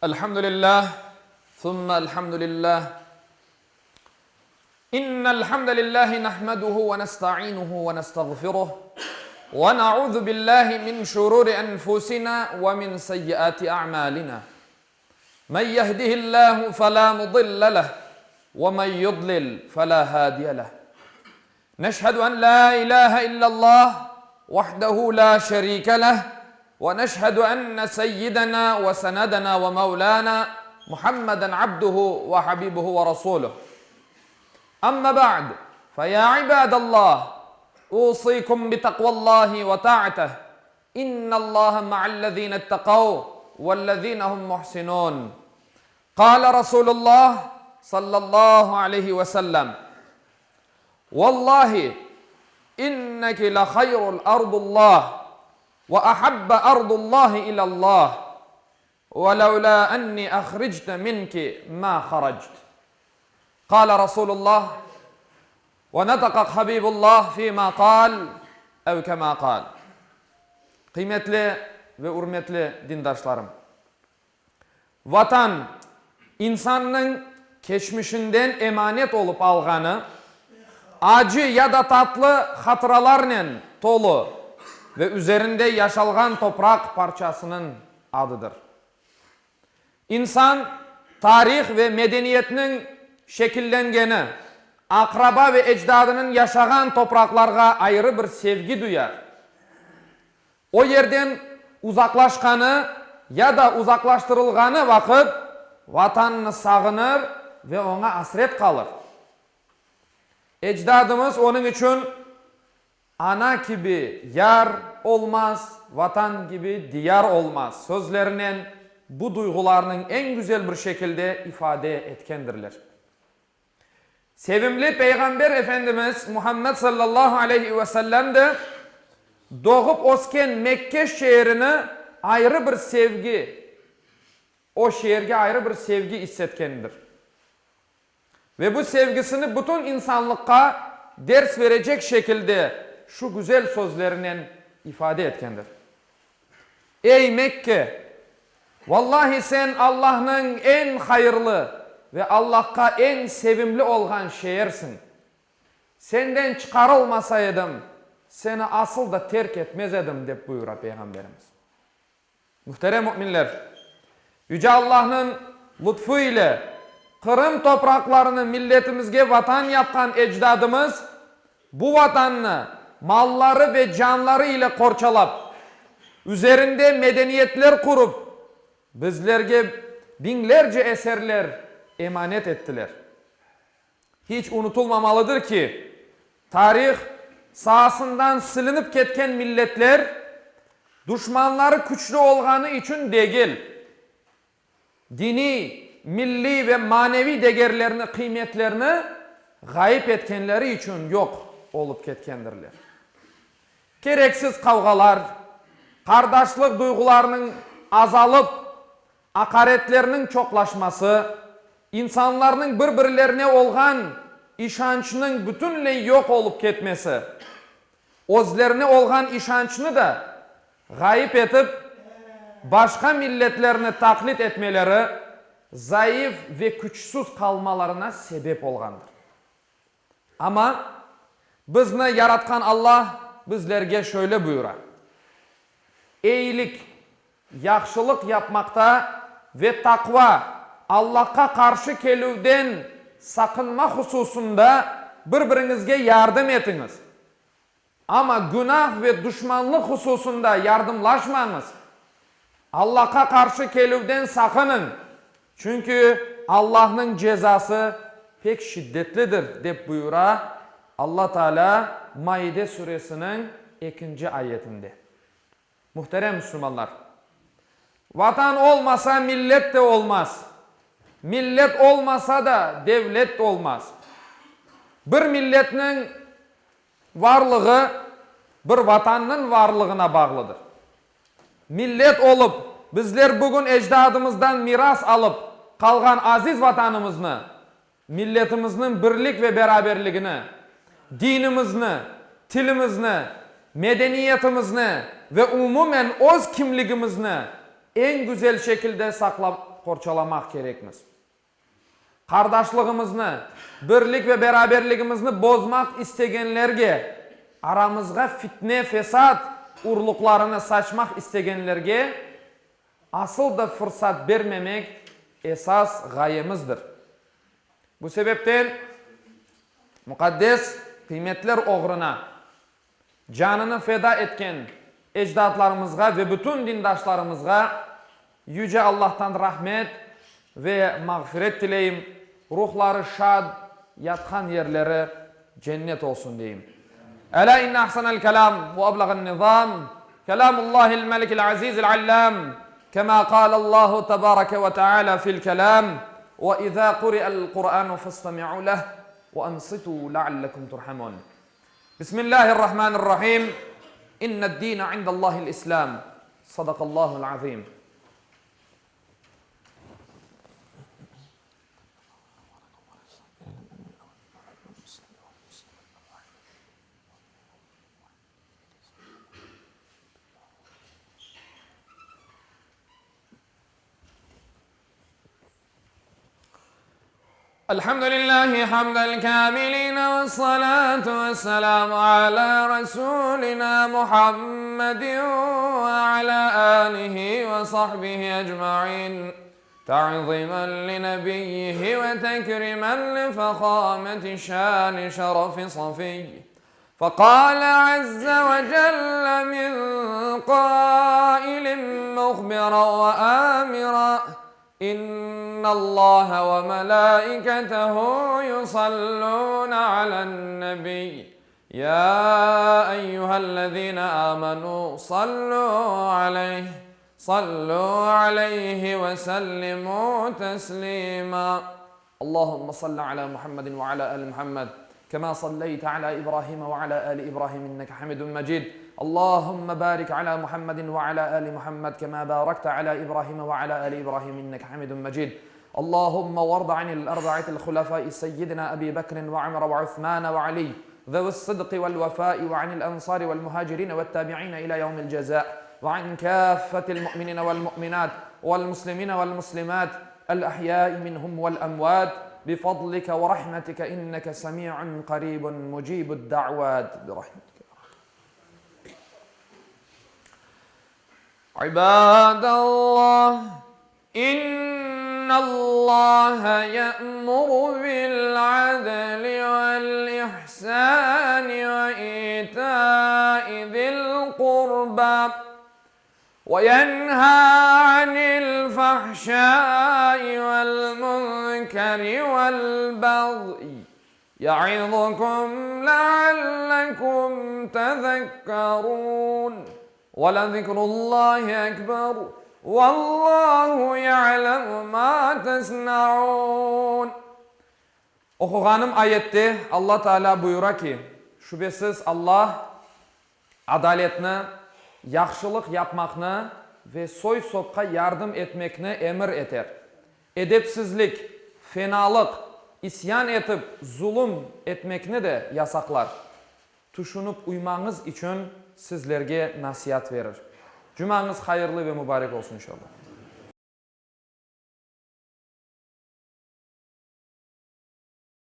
الحمد لله ثم الحمد لله إن الحمد لله نحمده ونستعينه ونستغفره ونعوذ بالله من شرور أنفسنا ومن سيئات أعمالنا من يهده الله فلا مضل له ومن يضلل فلا هادي له نشهد أن لا إله إلا الله وحده لا شريك له ونشهد أن سيدنا وسندنا ومولانا محمدا عبده وحبيبه ورسوله أما بعد فيا عباد الله أوصيكم بتقوى الله وطاعته إن الله مع الذين اتقوا والذين هم محسنون قال رسول الله صلى الله عليه وسلم والله إنك لخير الأرض الله وأحب أرض الله إلى الله ولولا أني أخرجت منك ما خرجت قال رسول الله ونطق حبيب الله فيما قال أو كما قال Qıymetli ve ürmetli dindaşlarım! Vatan, insannıñ keçmişinden emanet olıp alğanı, acı ya da tatlı hatıralarnen tolu ve üzerinde yaşalğan topraq parçasınıñ adıdır. İnsan, tarih ve medeniyetniñ şekillengeni, aqraba ve ecdadınıñ yaşağan topraqlarğa ayrı bir sevgi duyar. O yerden uzaqlaşqanı ya da uzaqlaştırılğanı vaqıt Vatanını sağınır ve oña asret qalır. Ecdadımız onıñ içün Ana kibi yar olmaz, Vatan kibi diyar olmaz sözlerinen bu duyğularnıñ eñ güzel bir şekilde ifade etkendirler. Sevimli Peyğamber Efendimiz Muhammed sallallahu aleyhi ve sellem de doğıp ösken Mekke şeerini ayrı bir sevgi, o şeerge ayrı bir sevgi issetkendir. Ve bu sevgisini bütün insanlıqqa ders verecek şekilde şu güzel sözlerinen ifade etkendir. Ey, Mekke! Vallahi sen Allahnıñ eñ hayırlı ve Allahqa eñ sevimli olğan şeersiñ. Senden çıqarılmasa edim, seni asıl da terk etmez edim, dep buyura Peyğamberimiz. Mühterem müminler! Yüce Allahnıñ lutfu ile Qırım topraqlarını milletimizge vatan yapqan ecdadımız bu vatannı malları ve canları ile qorçalap, üzerinde medeniyetler qurıp, bizlerge biñlerce eserler emanet ettiler. Hiç unutılmamalıdır ki, tarih saasından silinip ketken milletler duşmanları küçlü olğanı içün degil, diniy, milliy ve maneviy degerlerini, qıymetlerini ğayıp etkenleri içün yoq olıp ketkendirler. Kereksiz qavğalar, qardaşlıq duyğularınıñ azalıp, Aqaretlerniñ çoqlaşması, insanlarnıñ bir-birlerine olğan işançnıñ bütünley yoq olıp ketmesi, özlerine olğan işançnı da ğayıp etip, başqa milletlerni taqlit etmeleri, zayıf ve küçsüz qalmalarına sebep olğandır. Amma bizni Yaratqan Allah bizlerge şöyle buyura, Eyilik, yahşılıq yapmaqta ve taqva, Allahqa qarşı kelüvden saqınma hususında bir-biriñizge yardım etiñiz. Amma günah ve duşmanlıq hususında yardımlaşmañız. Allahqa qarşı kelüvden saqınıñ, çünki Allahnıñ cezası pek şiddetlidir, dep buyura Alla Taalâ Maide suresiniñ ekinci ayetinde. Muhterem müslümanlar! Vatan olmasa, millet de olmaz. Millet olmasa da, devlet olmaz. Bir milletniñ varlığı bir Vatannıñ varlığına bağlıdır. Millet olıp, bizler bugün ecdadımızdan miras alıp qalğan aziz Vatanımıznı, milletimizniñ birlik ve beraberligini, dinimizni, tilimizni, medeniyetimizni ve umumen öz kimligimizni eñ güzel şekilde saqlap. Qorçalamaq kerekmiz. Qardaşlığımıznı, birlik ve beraberligimizni bozmaq istegenlerge, aramızğa fitne-fesat urluqlarını saçmaq istegenlerge asıl da fırsat bermemek esas ğayemizdir. Bu sebepten muqaddes qıymetler oğruna Canını feda etken ecdatlarımızğa ve bütün dindaşlarımızğa Yüce Allahtan rahmet ve mağfiret tileyim, ruhları şad, yatqan yerleri cennet olsun deyim. Elâ inne ahsenel kelâm ve eblağen nizâm kelâmullâhil melikil azîzil allâm kemâ kâlellâhu tebâreke ve teâlâ fil kelâm ve izâ kuri'el Kur'ânu festemi'û leh ve ansitû leallekum turhamûn. Bismillahirrahmanirrahim. İnned-dîne indallâhil İslâm. Sadakallâhul azîm. الحمد لله حمد الكاملين والصلاة والسلام على رسولنا محمد وعلى آله وصحبه أجمعين تعظيما لنبيه وتكريما لفخامة شان شرف صفي فقال عز وجل من قائل مخبرا وآمرا إن الله وملائكته يصلون على النبي يا أيها الذين آمنوا صلوا عليه صلوا عليه وسلموا تسليما اللهم صل على محمد وعلى آل محمد كما صليت على إبراهيم وعلى آل إبراهيم إنك حميد مجيد اللهم بارك على محمد وعلى آل محمد كما باركت على إبراهيم وعلى آل إبراهيم إنك حميد مجيد اللهم وارض عن الأربعة الخلفاء سيدنا أبي بكر وعمر وعثمان وعلي ذوي الصدق والوفاء وعن الأنصار والمهاجرين والتابعين إلى يوم الجزاء وعن كافة المؤمنين والمؤمنات والمسلمين والمسلمات الأحياء منهم والأموات بفضلك ورحمتك إنك سميع قريب مجيب الدعوات برحمتك عباد الله إن الله يأمر بالعدل والإحسان وإيتاء ذي القربى وينهى عن الفحشاء والمنكر والبغي يعظكم لعلكم تذكرون ولذكر الله أكبر والله يعلم ما تصنعون Oquğanım ayette Alla Taalâ buyura ki, Şübesiz Alla adaletni, yahşılıq yapmaqnı ve soy-sopqa yardım etmekni emir eter. Edepsizlik, fenalıq, isyan etip zulum etmekni de yasaqlar. Tüşünip uymañız içün sizlerge nasiat verir. Cumañız hayırlı ve mubarek olsun inşallah.